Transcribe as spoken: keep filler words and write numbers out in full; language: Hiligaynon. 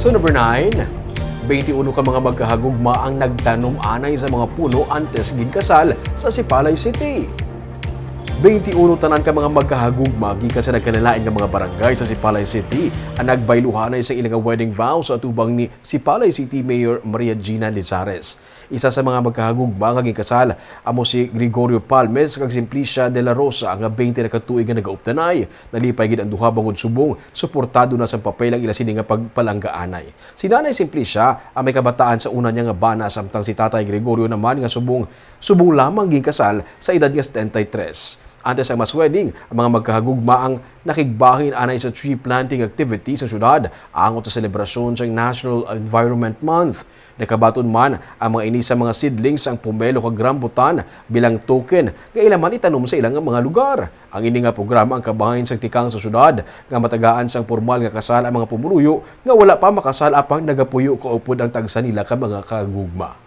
So number nine, twenty-one ka mga magkahagugma ang nagtanom anay sa mga puno antes ginkasal sa Sipalay City. Twenty-one tanan ka mga magkahagugma gikan sa nagkalain-lain nga mga barangay sa Sipalay City ang nagbayluhanay sa ilang wedding vows sa atubang ni Sipalay City Mayor Maria Gina Lizares. Isa sa mga magkahagugma nga ginkasal amo si Gregorio Palmes kag Simplicia de la Rosa nga twenty na ka tuig nga nagaupdanay. Nalipay gid ang duha bangod subong suportado na sa papel ang ila sini nga pagpalanggaanay. Si Nanay Simplicia ang may kabataan sa una niya nga bana, samtang si Tatay Gregorio naman nga subong subong lamang ginkasal sa edad nga setenta y tres. Antes ang mass wedding, ang mga magkahagugma ang nakigbahin anay sa tree planting activity sa syudad angot sa selebrasyon sa National Environment Month. Nakabaton man ang mga ini sa mga seedlings sang pomelo kag rambutan bilang token nga ila man itanom sa ilang mga lugar. Ang ini nga programa ang kabahin sang tikang sa syudad nga matagaan sang pormal nga kasal ang mga pumuluyo nga wala pa makasal apang nagapuyo kaupod ang tagsa nila ka mga kagugma.